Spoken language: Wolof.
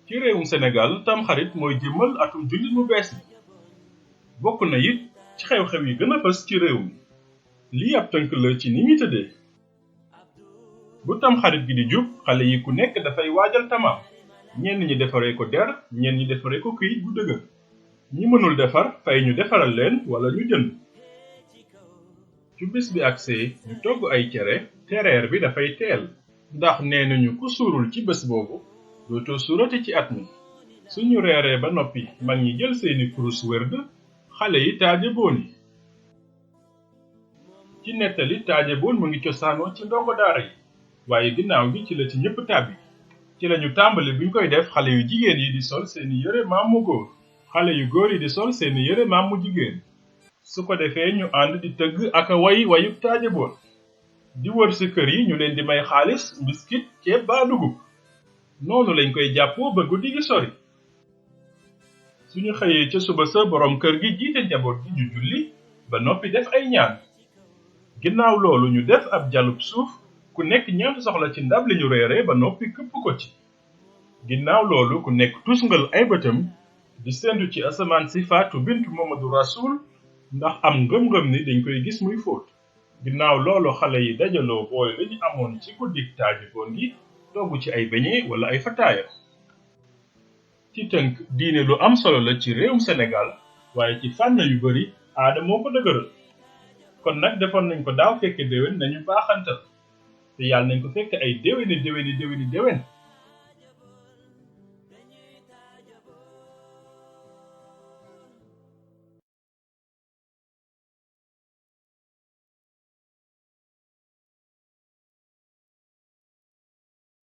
ci réewum Sénégal tamxarit mooy jëmmal atum jullit mu bees bi bokk na it ci xew-xew yi gën a fës ci réew mi lii ab tënk la ci ni muy tëddee bu tamxarit gi di jub xale yi ku nekk dafay waajal tamaam ñenn ñi defaree ko der ñenn ñi defaree ko këyit bu dëgër ñi mënul defar fay ñu defaral leen wala ñu jënd su bis bi agsee ñu togg ay cere te reer bi dafay teel ndax nee nañu ku suurul ci bés boobu dootoo suurati ci at mi suñu reeree ba noppi mag ñi jël seeni kurus wërd xale yi taaje boon yi ci nettali taaje boon mu ngi cosaanoo ci ndongo daara yi waaye ginnaaw gi ci la ci ñëpp tàbbi ci lañu tàmbali buñ koy def xale yu jigéen yi di sol seeni yëre maam mu góor xale yu góor yi di sol seeni yëre maam mu jigéen su ko defee ñu ànd di tëgg ak a way wayub taaje boon di wër ci kër yi ñu leen di may xaalis mbiskit ceeb baa dugub noonu lañ koy jàppoo ba guddi gi sori suñu xëyee ca suba sa borom kër gi jiite njaboot gi ñu julli ba noppi def ay ñaan ginnaaw loolu ñu def ab jalub suuf ku nekk ñaan soxla ci ndab li ñu reeree ba noppi këpp ko ci ginnaaw loolu ku nekk tusngal ay bëtam di sendu ci asamaan si Faatu bintu Mamadu Rasul ndax am ngëm-ngëm ni dañ koy gis muy fóot ginnaaw loolu xale yi dajaloo boole lañu amoon ci guddik taajiboon gi togg ci ay beñe wala ay fataaya ci tënk diine lu am solo la ci réewum Sénégal waaye ci fànn yu bari aada moo ko dëgëral kon nag defoon nañ ko daaw fekke déwén nañu baaxantal te yàlla nañ ko fekk ay déwéni déwéni